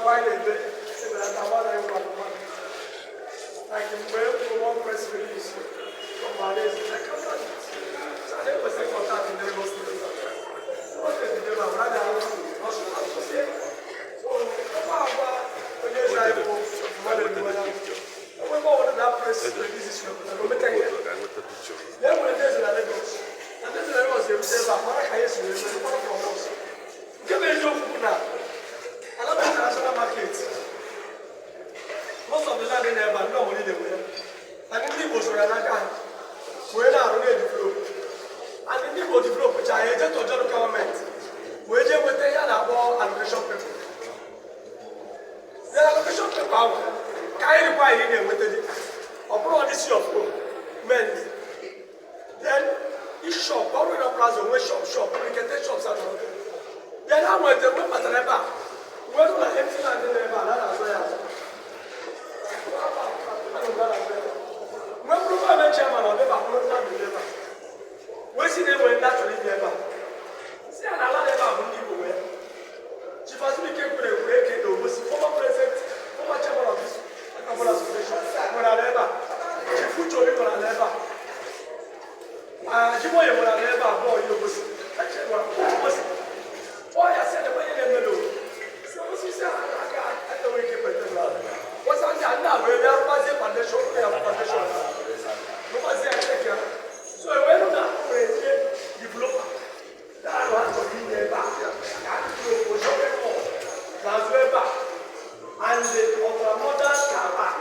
Akwa anyị na-ebe ebelata mmadụ ịgwa mmadụ. Like mgbe e kwuru one press release from Ọhaneze, I countered it. So I didn't contact in Lagos State. What they did, my brother, also so ọba agba onye eze anyị bụ mmadụ eluwa na enwe ebe ọbụla na press release si obodo na ometa ihe. Na e nwere ndị eze na Lagos. Na ndị eze na Lagos erute ebe a, mara ka anyị si wee mee, mara from us. Nke bụ eziokwu bụ na Alaba International Market, most of the land dị n'ebe a, ndị ọbụla niile nwere. And ndị Igbo soro ya n'aka ha wee na-arụ na-edevelop. And ndị Igbo develop cha ya, eje to local government wee jee nweta ihe a na-akpọ allocation paper. Then allocation paper ahụ ka anyị rikwa, anyị na-enweta dị ọ bụrụ ọdị C of O mainly. Then each shop, ọ bụrụ na plaza onwe shop, shop nwere ike ten shops anọrọ. Then ha nweta mgbe batara ebe a wee nụ na empty land dị n'ebe a na a na-azụ ya azụ. Mgbe bụrụ ebe chairman ọ dịba bụrụ ndị amị ebe a wee si na enwere ndị achọrọ ibi ebe a, si ya na ala ebe a bụ ndị Igbo. Wee Chief Azubike kwere ekwe eke na Obosi, former president, former chairman of this Anambra Association, nwere ala ebe a. Chief Uche Obi nwere ala ebe a. Jiboye nwere ala ebe a abụọ ihe Obosi Obosi ọ ya sị na onye na-eme n'obodo si osisi a aka enweghị ike kweta n'ala wasa ndị a ndị a wee bịa rụbazie foundation ya, foundation rụbazie ya eke. So ewee nụ na nwere ndị developer na-arụ, ha chọrọ inye ebe a ka a tụrụ shopping mall n'azụ ebe a and the ultramodern car park.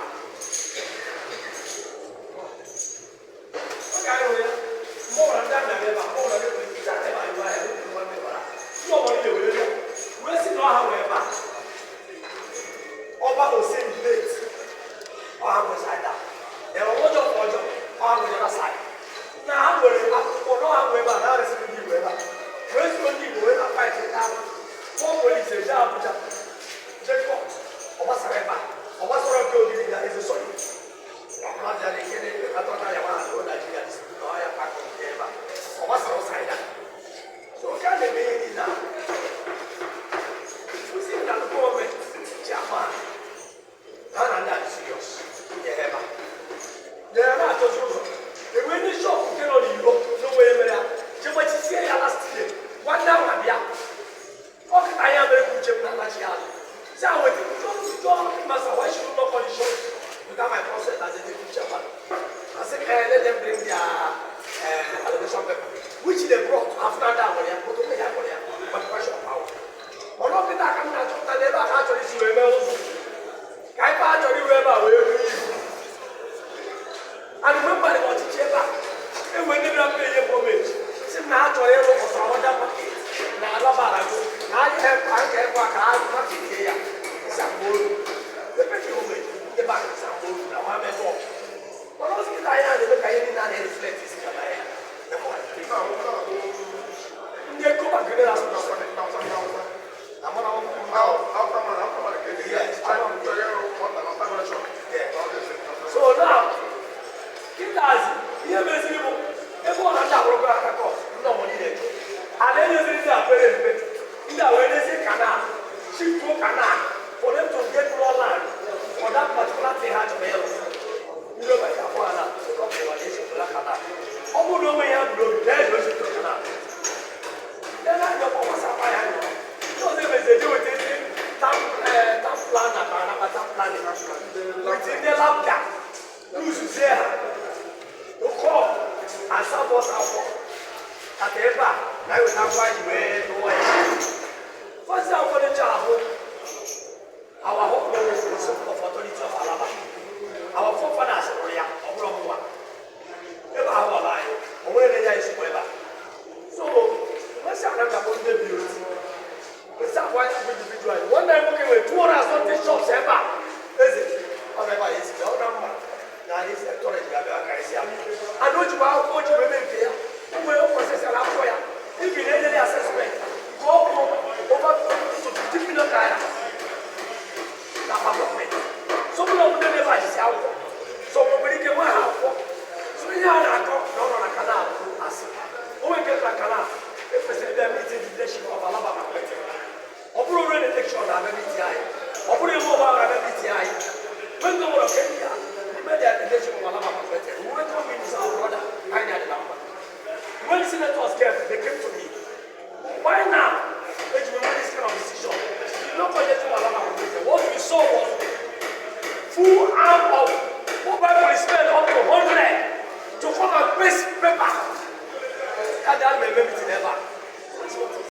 Oge anyị hụrụ ya, mgbe ọbụla ndị a bịara ebe a, mgbe ọbụla ndị polisi ebe a iwe ahịa ndị nwanne bara ndị ọbụla niile were bịa wee sị na ọha wee ebe a Ọba Oseni late, ọha nwe side a ere ọjọọ ka ọjọọ, ọha nwe other side na ha nwere akwụkwọ na ọha nwe ebe a na arịsịrị ndị Igbo ebe a wee zuo ndị Igbo wee na fight ndị ahụ kpọọ polisi eje Abuja jee court. Ọ gbasara ebe a, ọ gbasara nke ogidi na eze sọrọ Naijiria na ọhịa pakọ nke ebe a ọ gbasara side a. So nke a na-eme ihe niile a ozi na gọọmenti chairman ha na ndị a dị serious inye ha ebe a na ya na-achọzi ụzọ enwe ndị shop nke nọ n'iro n'onwe ya mere ha jegbachisie ya last year. Nwanne ahụ abịa ọkịta ya mere ka uche m na-alachi azụ si a weta jụọ masa, why should you not call the shop without my consent as a deputy chairman? I said, let them bring their allocation paper, which they brought after that. Nwere ya but onwe ya nwere ya qualification of power. Ọnụ ọkịta aka m na-achọpụta n'ebe a ka a chọrọ isi wee mee ụzụ ka ife a chọrọ iwe ebe a wee ruo ibu. And mgbe m gbara ọchịchị ebe a, enwe ndị bịara pay ihe gọọmenti si m na ha chọrọ ịrụ ọtọrọda market na Alaba Arago na ha ka ekwe ka ha market ya Sambolu ebe dị gọọmenti ndị bank Sambolu na nwa mebe ọ mana ọsị kịta anyị na-eme ka ihe niile a na-reflect isi na ya ndị Ecobank ndị na-asụ. Yes. So now, kịtazi ihe meziri bụ ebe ọ na ndị agbụrụ aka court ndị ọmụ niile jụ ala enyeziri ndị a pere mpe, ndị a wee nezie canal, shiftuo canal for them to get more land for that particular thing ha chọrọ ịlụ. Ndị ọbara ya abụọ ala eshiftuola canal. Ọ bụrụ na onwe ya bụrụ obi na eze oshiftuo canal ya na anya ọkpọ gbasakwa ya anya. Ndị ọzọ emezi eje weta ezi town plan na ka town planning with ndị LAPGA n'uzuzie ha ụkọ asabọs akwọ kata ebe a na eweta ngwa ji wee rụọ ya. First furniture ahụ, our hope of authority of Alaba, our forefathers rụrụ ya. Ọ bụrụ ọmụwa ebe ahụ ọla anyị o nwere na-enye anyị nsogbu ebe a. So mesị ana ngabụ ndị bi otu esi akwa ya bụ individual. Nwanne anyị nwoke nwere 200 and something shops ebe a. Eze ọ bụ ebe a esi ọ na mma na anyị si encourage ya bịa ka esi abịa and o jikwa akwụkwọ o jikwa eme nke ya o nwere process ala akwụkwọ ya ibi na enyere assessment nke ọ kwụrụ over to 50 million naira na akpa gọọmenti. So many of them ebe a jisi akwụkwọ, so nwere ike nwe ha akwụkwọ. So ihe a na-akọ na ọ nọ na canal asị o nwere nke na canal ekwesịrị bịa meet the leadership of Alaba market. Ọ bụrụ ruo election na-abịa meet anyị. Ọ bụrụ iwu ọgba aghara bịa itinye anyị. When governor came here, he made the accreditation of Alaba.